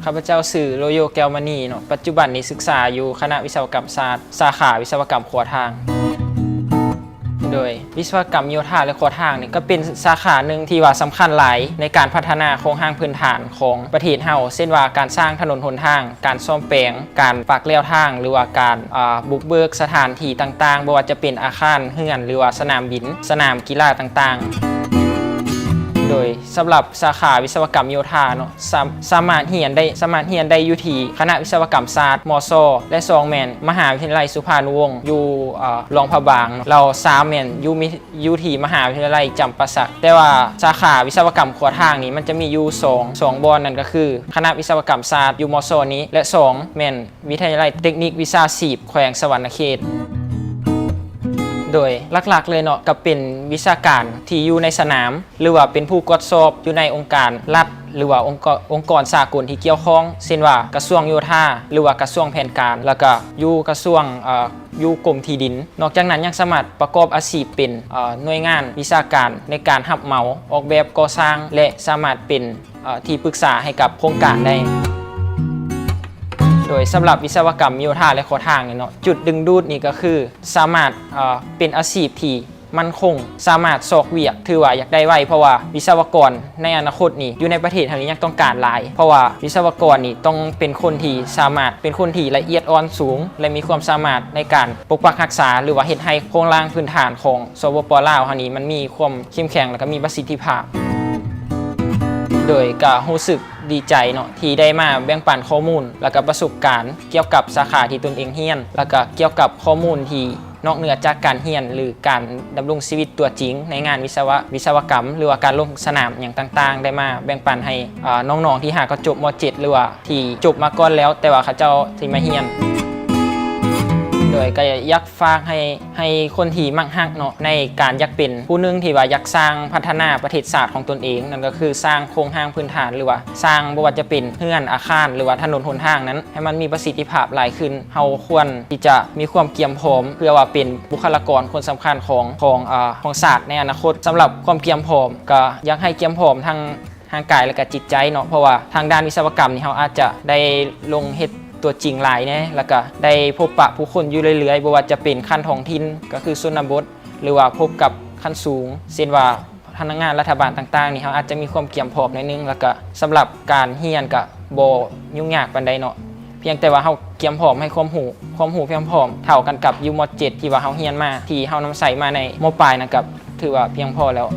ຂ້າພະເຈົ້າຊື່ ໂລໂຍ ແກ້ວມະນີເນາະ, ປັດຈຸບັນນີ້ສຶກສາຢູ່ຄະນະວິສະວະກຳສາດ ສາຂາວິສະວະກຳຂົວທາງ. ໂດຍ ວິສະວະກຳໂຍທາ ແລະ ຂົວທາງນີ້ກໍເປັນສາຂາໜຶ່ງທີ່ວ່າສຳຄັນຫຼາຍໃນການພັດທະນາໂຄງຮ່າງພື້ນຖານຂອງປະເທດເຮົາ, ເຊັ່ນວ່າການສ້າງຖະໜົນຫົນທາງ, ການສ້ອມແປງ, ການປັກແລວທາງ ຫຼືວ່າການ ອ່າ ບຸກເບີກສະຖານທີ່ຕ່າງໆ, ບໍ່ວ່າຈະເປັນອາຄານເຮືອນ ຫຼືວ່າສະໜາມບິນ, ສະໜາມກິລາຕ່າງໆ. ໂດຍສຳລັບສາຂາວິສະວະກຳໂຍທາເນາະ ສາ ສາມາດຮຽນໄດ້ ສາມາດຮຽນໄດ້ຢູ່ທີ່ຄະນະວິສະວະກຳສາດ ມຊ ແລະ ສອງແມ່ນມະຫາວິທະຍາໄລສຸພານຸວົງ ຢູ່ ເອີ ຫຼວງພະບາງເນາະ ແລ້ວສາມແມ່ນຢູ່ມີ ຢູ່ທີ່ມະຫາວິທະຍາໄລຈຳປາສັກ. ແຕ່ວ່າສາຂາວິສະວະກຳຂົວທາງນີ້ ມັນຈະມີຢູ່ສອງ ສອງບ່ອນ, ນັ້ນກໍຄືຄະນະວິສະວະກຳສາດຢູ່ ມຊ ນີ້ ແລະ ສອງແມ່ນ ວິທະຍາໄລເຕັກນິກວິຊາຊີບແຂວງສະຫວັນນະເຂດ. ໂດຍຫຼັກໆເລີຍເນາະ ກໍເປັນວິຊາການທີ່ຢູ່ໃນສະໜາມ ຫຼືວ່າເປັນຜູ້ກວດສອບຢູ່ໃນອົງການລັດ ຫຼືວ່າອົງກອນ ອົງກອນສາກົນທີ່ກ່ຽວຂ້ອງ ເຊັ່ນວ່າກະຊວງໂຍທາ ຫຼືວ່າກະຊວງແຜນການ ແລ້ວກະຢູ່ກະຊວງ ເອີ ຢູ່ກົມທີ່ດິນ. ນອກຈາກນັ້ນຍັງສາມາດປະກອບອາຊີບເປັນ ເອີ ໜ່ວຍງານວິຊາການໃນການຮັບເໝົາອອກແບບກໍ່ສ້າງ ແລະ ສາມາດເປັນ ເອີ ທີ່ປຶກສາໃຫ້ກັບໂຄງການໄດ້. ໂດຍສຳລັບວິສະວະກຳໂຍທາ ແລະ ຂົວທາງນີ້ເນາະ ຈຸດດຶງດູດນີ້ກໍຄືສາມາດ ເອີ ເປັນອາຊີບທີ່ໝັ້ນຄົງ, ສາມາດຊອກວຽກ ຖືວ່າຢາກໄດ້ໄວ ເພາະວ່າວິສະວະກອນໃນອະນາຄົດນີ້ ຢູ່ໃນປະເທດເຮົານີ້ຍັງຕ້ອງການຫຼາຍ, ເພາະວ່າວິສະວະກອນນີ້ຕ້ອງເປັນຄົນທີ່ສາມາດ ເປັນຄົນທີ່ລະອຽດອ່ອນສູງ ແລະ ມີຄວາມສາມາດໃນການປົກປັກຮັກສາ ຫຼືວ່າເຮັດໃຫ້ໂຄງລ່າງພື້ນຖານຂອງ ສປປ ລາວເຮົານີ້ ມັນມີຄວາມເຂັ້ມແຂງ ແລະ ກໍມີປະສິດທິພາບ. ໂດຍກໍຮູ້ສຶກດີໃຈເນາະ ທີ່ໄດ້ມາແບ່ງປັນຂໍ້ມູນ ແລ້ວກໍປະສົບການກ່ຽວກັບສາຂາທີ່ຕົນເອງຮຽນ ແລ້ວກໍກ່ຽວກັບຂໍ້ມູນທີ່ນອກເໜືອຈາກການຮຽນ ຫຼື ການດຳລົງຊີວິດຕົວຈິງໃນງານວິສະວະ ວິສະວະກຳ ຫຼືວ່າການລົງສະໜາມຫຍັງຕ່າງໆ ໄດ້ມາແບ່ງປັນໃຫ້ ເອີ ນ້ອງໆທີ່ຫາກໍຈົບ ມ.ເຈັດ ຫຼືວ່າທີ່ຈົບມາກ່ອນແລ້ວ ແຕ່ວ່າເຂົາເຈົ້າທີ່ມາຮຽນ. ໂດຍກໍຢາກຝາກໃຫ້ ໃຫ້ຄົນທີ່ມັກຮັກເນາະ ໃນການຢາກເປັນຜູ້ໜຶ່ງທີ່ວ່າຢາກສ້າງພັດທະນາປະເທດຊາດຂອງຕົນເອງ, ນັ້ນກໍຄືສ້າງໂຄງຮ່າງພື້ນຖານ ຫຼືວ່າສ້າງ ບໍ່ວ່າຈະເປັນເຮືອນອາຄານ ຫຼືວ່າຖະໜົນຫົນທາງນັ້ນ ໃຫ້ມັນມີປະສິດທິພາບຫຼາຍຂຶ້ນ. ເຮົາຄວນທີ່ຈະມີຄວາມກຽມພ້ອມ ເພື່ອວ່າເປັນບຸກຄະລາກອນຄົນສຳຄັນຂອງ ຂອງ ເອີ ຂອງຊາດໃນອະນາຄົດ. ສຳລັບຄວາມກຽມພ້ອມ ກໍຢາກໃຫ້ກຽມພ້ອມທັງ ຮ່າງກາຍ ແລະ ກະຈິດໃຈເນາະ, ເພາະວ່າທາງດ້ານວິສະວະກຳນີ້ ເຮົາອາດຈະໄດ້ລົງເຮັດຕົວຈິງຫຼາຍແດ່ ແລ້ວກະໄດ້ພົບປະຜູ້ຄົນຢູ່ເລື້ອຍໆ, ບໍ່ວ່າຈະເປັນຂັ້ນທ້ອງຖິ່ນ ກໍຄືຊົນນະບົດ ຫຼືວ່າພົບກັບຂັ້ນສູງ ເຊັ່ນວ່າພະນັກງານລັດຖະບານຕ່າງໆນີ້ ເຮົາອາດຈະມີຄວາມກຽມພ້ອມໜ້ອຍໜຶ່ງ. ແລ້ວກະສຳລັບການຮຽນກະບໍ່ຫຍຸ້ງຍາກປານໃດເນາະ, ພຽງແຕ່ວ່າເຮົາກຽມພ້ອມໃຫ້ຄວາມຮູ້ ຄວາມຮູ້ພຽງພ້ອມເທົ່າກັນກັບຢູ່ ມ.ເຈັດ ທີ່ວ່າເຮົາຮຽນມາ ທີ່ເຮົານຳໃຊ້ມາໃນ ມ.ປາຍ ນັ້ນກະຖືວ່າພຽງພໍແລ້ວ.